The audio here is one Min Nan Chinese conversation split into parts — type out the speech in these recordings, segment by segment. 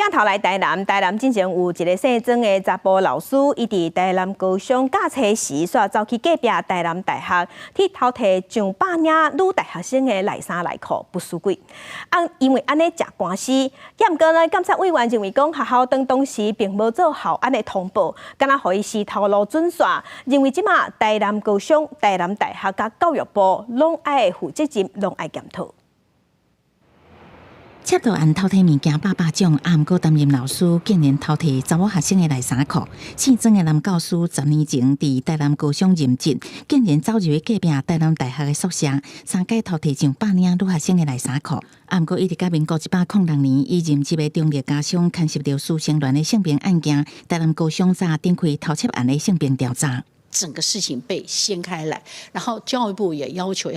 鏡頭來台南，台南進前有一个姓曾的查埔老師，伊佇台南高中教冊時，煞走去隔壁台南大學，去偷提上百領女大學生的內衫內褲，不輸鬼。啊，因為按呢食官司，毋過呢，監察委員認為講學校當時並無做校安的通報，敢若予伊死頭路準煞，認為這馬台南高中、台南大學佮教育部攏愛負責任，攏愛檢討。竊盜案偷提物件百百種，啊，毋過擔任老師竟然偷提查某學生的內衫褲。姓曾的男教師10年前佇台南高中任職，竟然走入去隔壁台南大學的宿舍，三擺偷提上百領女學生的內衫褲。啊，毋過一直到民國106年，伊任職的中壢家商牽涉著師生戀的性平案件，台南高中才展開偷竊案的性平調查。整個事情被掀開來，然後教育部也要求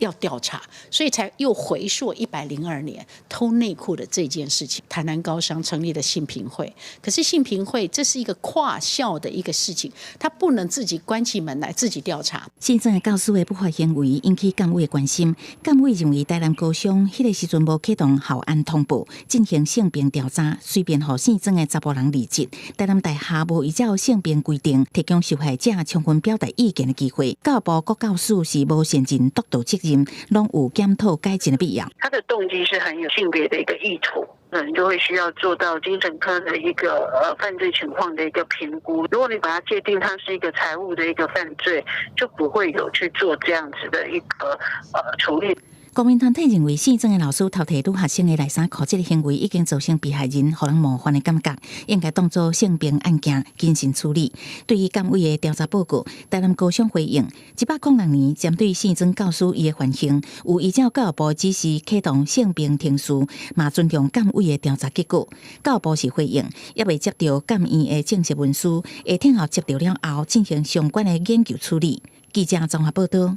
要調查，所以才又回溯102年偷內褲的這件事情。台南高商成立了性平會，可是性平會這是一個跨校的一個事情，他不能自己關起門來自己調查。姓曾的教師的不法行為引起監委的關心，監委認為台南高中彼個時陣無啟動校安通報進行性平調查，隨便予姓曾的查埔人離職。台南大學無依照性平規定提供受害者充分表達意見的機會，教育部各教師是無善盡督導責任，攏有檢討改進的必要。他的動機是很有性別的一個意圖，可能就會需要做到精神科的一個犯罪情況的一個評估。如果你把它界定它是一個財物的一個犯罪，就不會有去做這樣子的一個處理。公民團體認為，姓曾的老師偷提女學生的內衫褲，這個行為已經造成被害人予人冒犯的感覺，應該當作性平案件謹慎處理。對於監委的調查報告，台南高商回應：106年針對姓曾教師伊的犯行，有依照教育部指示啟動性平程序，嘛尊重監委的調查結果。教育部是回應，猶未接到監院的正式文書，會聽候接到了後進行相關的研究處理。記者綜合報道。